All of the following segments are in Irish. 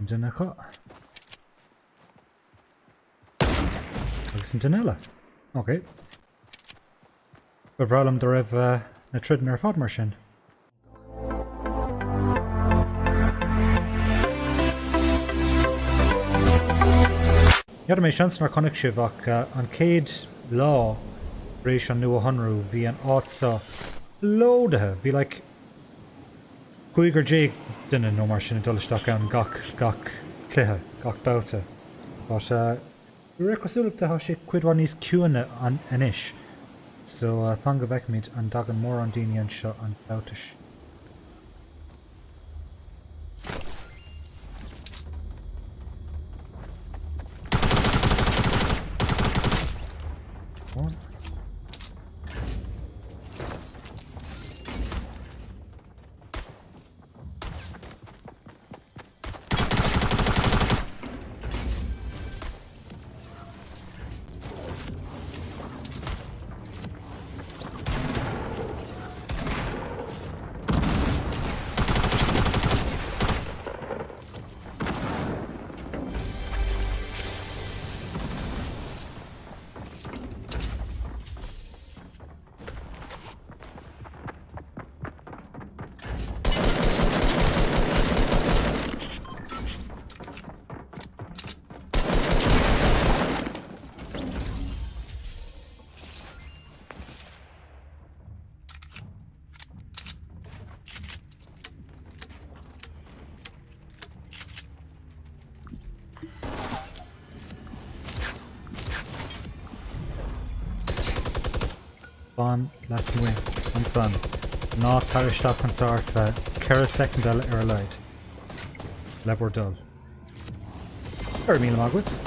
An duine acu. Agus an duine eile. Ok. Ba bhreá liom dá raibh na troideanna ar fad mar sin. N'fheadar mé, seans nár chonaic sibh ach an chéad lá tar éis an nuashonrú bhí an áit seo plódaithe! Bhí like 15 duine nó mar sin ag dul isteach ann gach, gach cluiche, gach babhta. But de réir cosúlachta tá sé cuid mhaith níos ciúine anois so fan go bhfeicfimid an dtagann mórán daoine anseo an babhta seo. Fan lasmuigh ansan. Ná tar isteach anso ar feadh 4 soicind eile ar a laghad. Le bhur dtoil. Go raibh míle maith agaibh.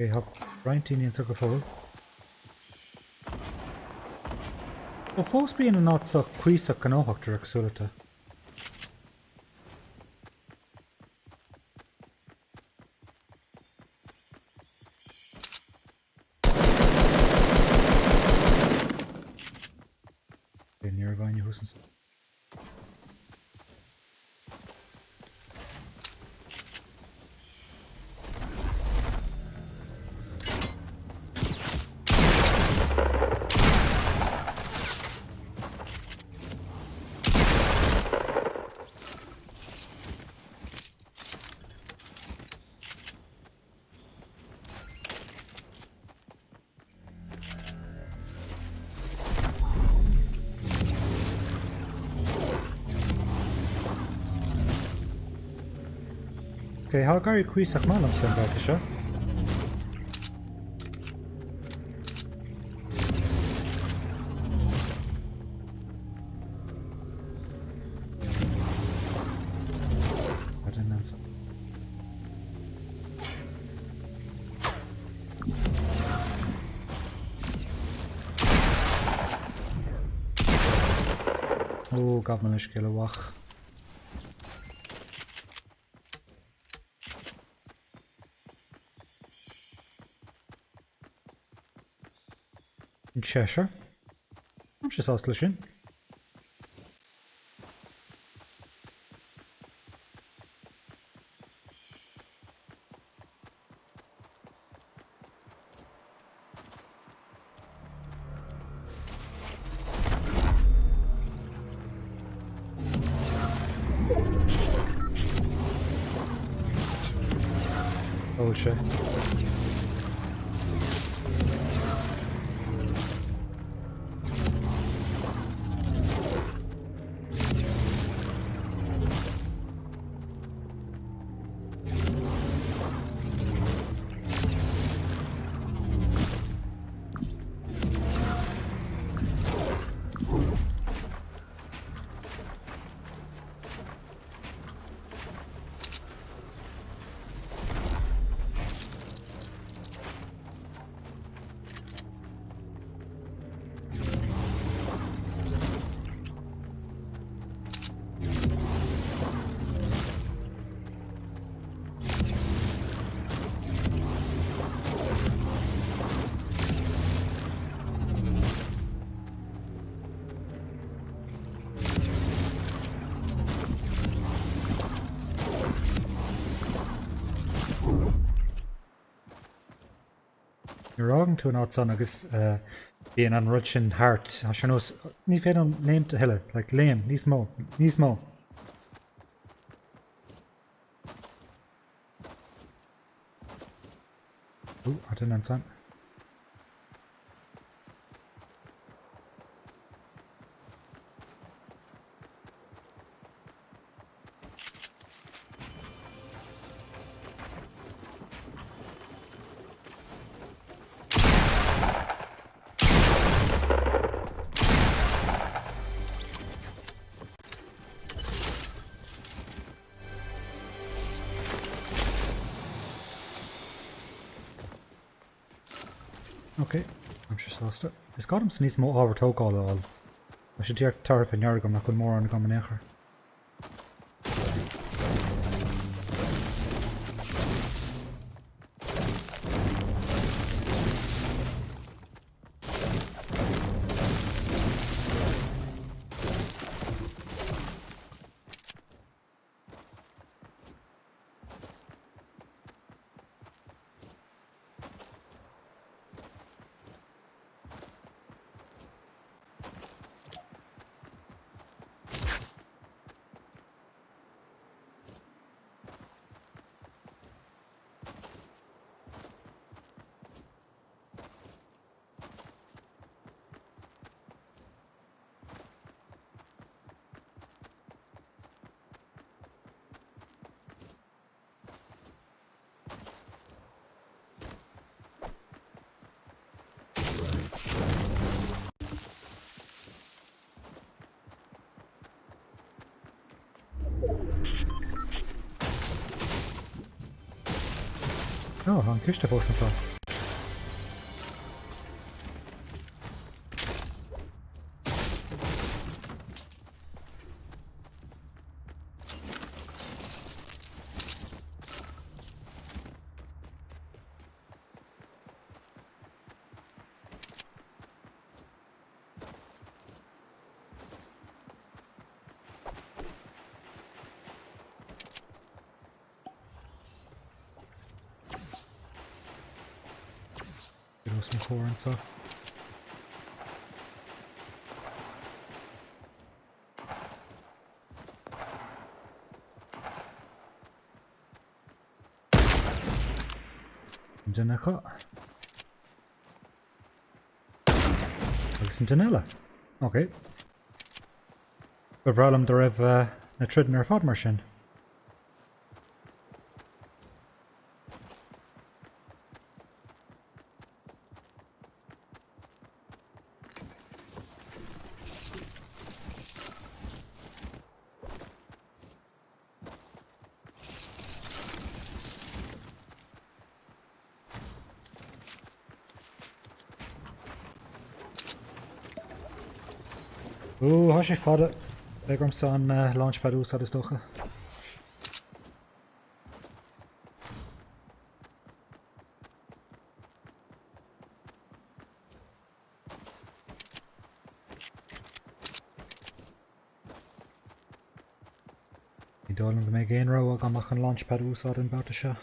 Tá roinnt daoine anseo go fóill. Ó fós bíonn an áit seo cuíosach gnóthach de réir cosúlachta. Ní raibh éinne thuas ansan. Ok, tá ag éirí cuíosach maith liomsa an babhta seo. Ó, gabh mo leithscéal, a mhac. An seisear. Táimse sásta leis sin. Ól sé. Nuair a fhágann tú an áit san agus bíonn an rud sin thart, tá sé ar nós, ní féidir liom léimt a thuilleadh, like léim, níos mó, níos mó. Ooh, tá duine ansan. Ok, táimse sásta. Is gá domsa níos mó ábhar tógála a fháil. Tá sé díreach tabhartha faoi ndeara agam nach bhfuil mórán agam in aon chor. Ó, tá an ciste fós anseo. Os mo chomhair anseo. An duine acu. Agus an duine eile. Ok. Ba bhreá liom dá raibh na troideanna ar fad mar sin. Ó, tá sé fada. Beidh ormsa an launchpad a úsáid is dócha. Ní dóigh liom go mbeidh aon rogha agam ach an launchpad a úsáid an babhta seo.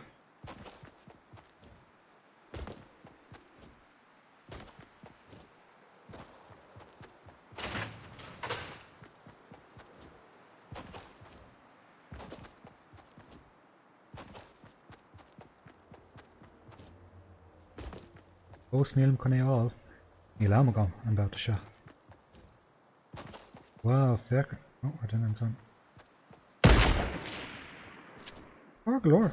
Fós nílim chun é a fháil. Níl am agam an babhta seo. Wow, féach. Ó, tá duine ansan. Tá go leor.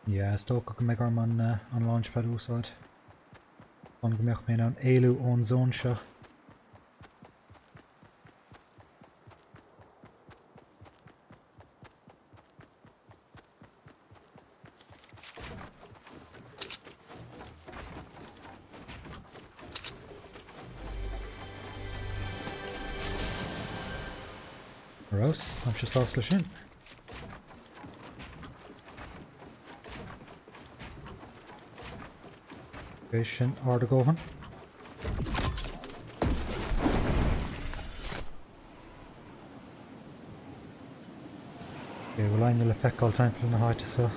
Yeah, is dócha go mbeidh orm an, uh, an launchpad a úsáid. Chun go mbeadh mé in ann éalú ón zón seo. Ar fheabhas, táimse sásta leis sin. Ok, sin ard a dhóthain. Ok, bhfuil éinne le feiceáil timpeall na háite seo?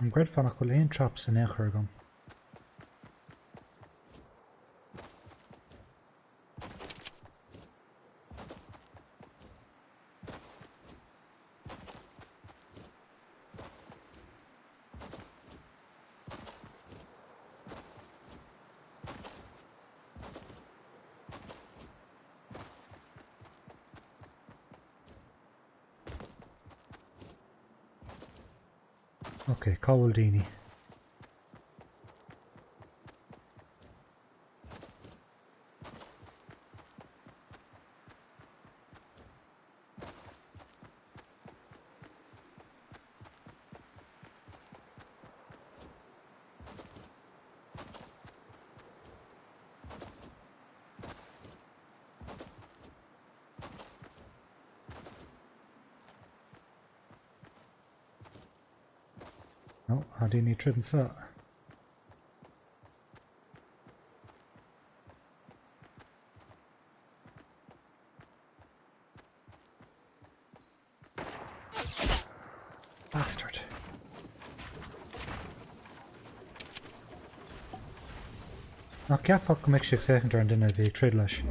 An gcreidfeá nach bhfuil aon traps in aon chor agam? Ok, cá bhfuil daoine? No, tá daoine tríd anseo. Bastard. Nach gceapfá go mbeadh sé ag féachaint ar an duine a bhí ag troid leis.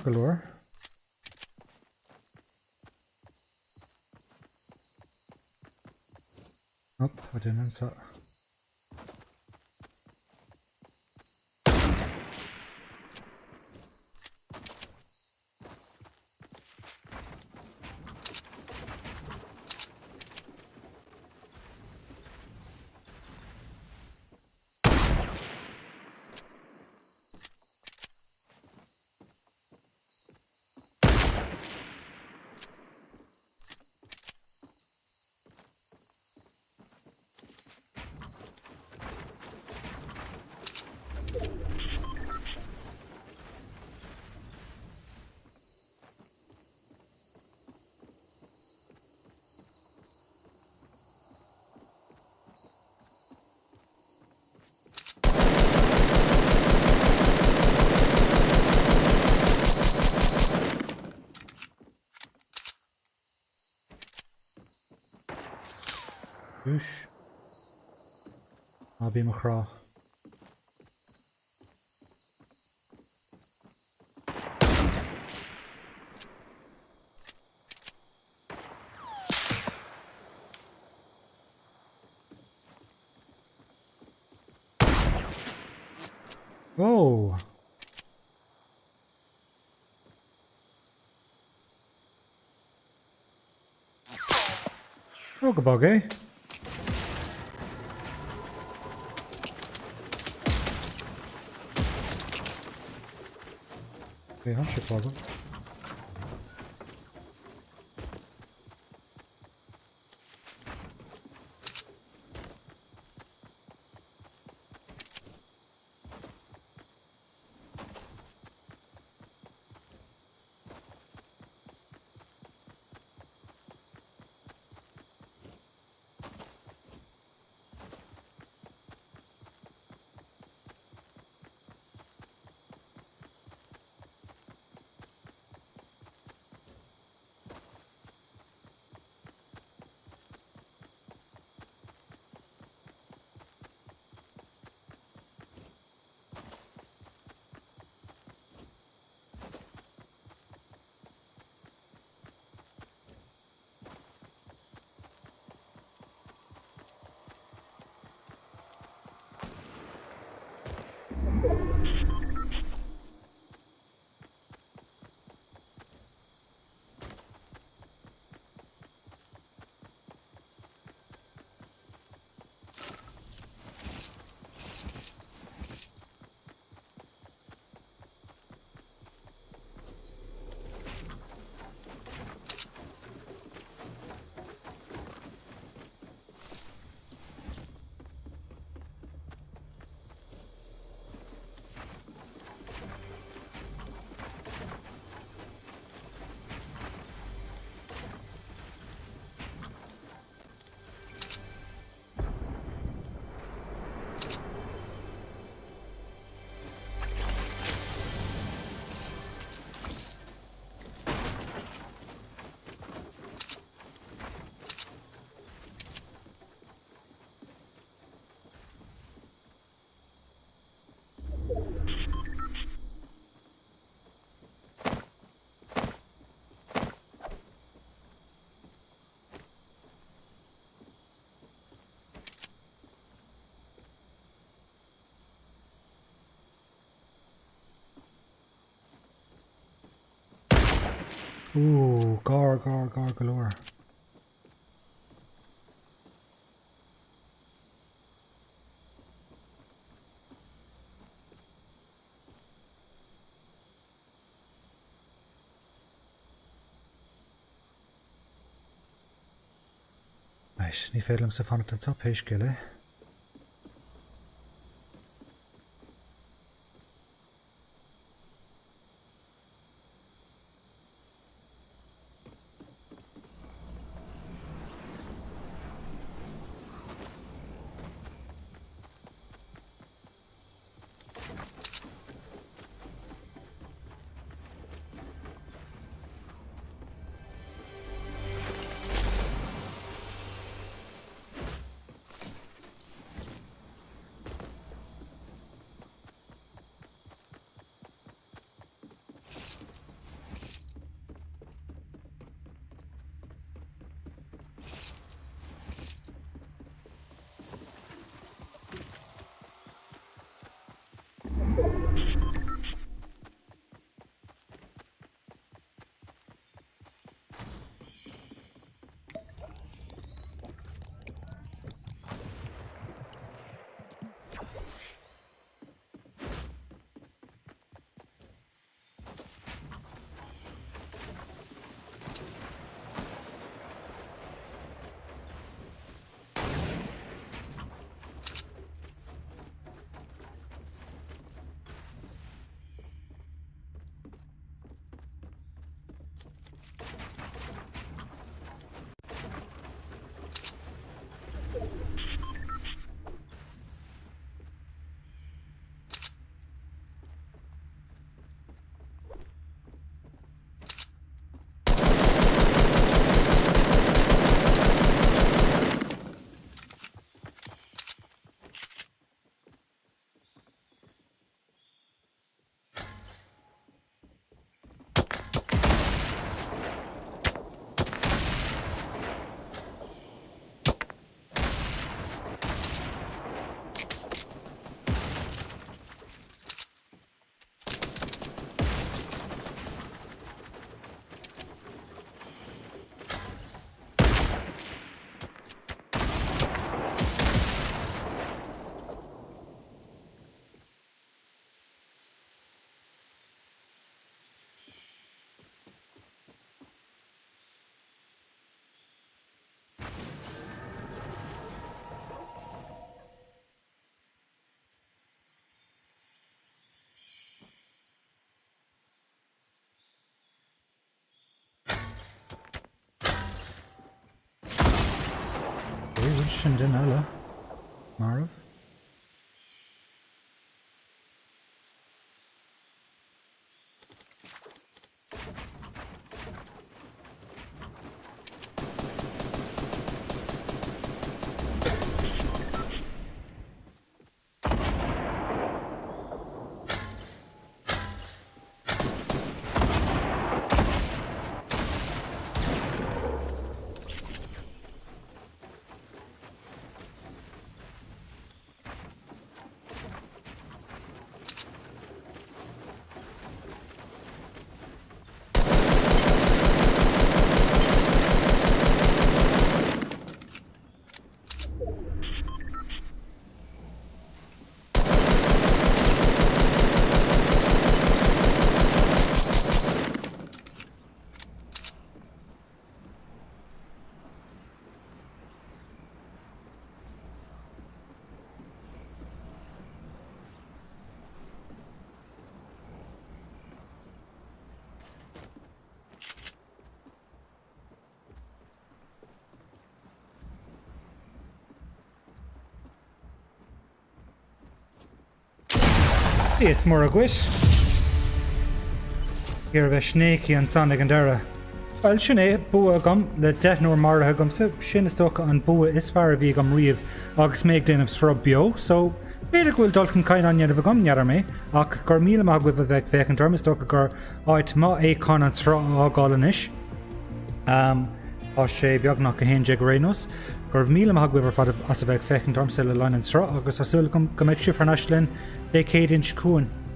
Go leor. Op, tá duine anseo. Úis. Ná bí i mo chrá. Ó! Ó go bog é. Bhí an sé fágáil. Ooh, gar, gar, gar go leor. Right, ní féidir liomsa fanacht anseo pé scéal é. Sin duine eile. Marbh. Is mór dhuit. Iarraidh a bheith sneaky ansan ag an deireadh. Bhuel, sin é, bua agam, le deichniúr maraithe agamsa, sin is dócha an bua is fearr a bhí agam riamh agus mé ag déanamh sruth beo, so b'fhéidir go bhfuil dul chun cinn á ndéanamh agam, n'fheadar mé, ach go raibh míle maith agaibh a bheith ag féachaint orm, is dócha gur áit maith é chun an sruth a fhágáil anois. Tá sé beagnach 11 ar aon nós. Go raibh míle maith agaibh ar fad as a bheith ag féachaint ormsa le linn an sruth agus tá súil agam go mbeidh sibh thar n-ais linn Dé Céadaoin seo chugainn.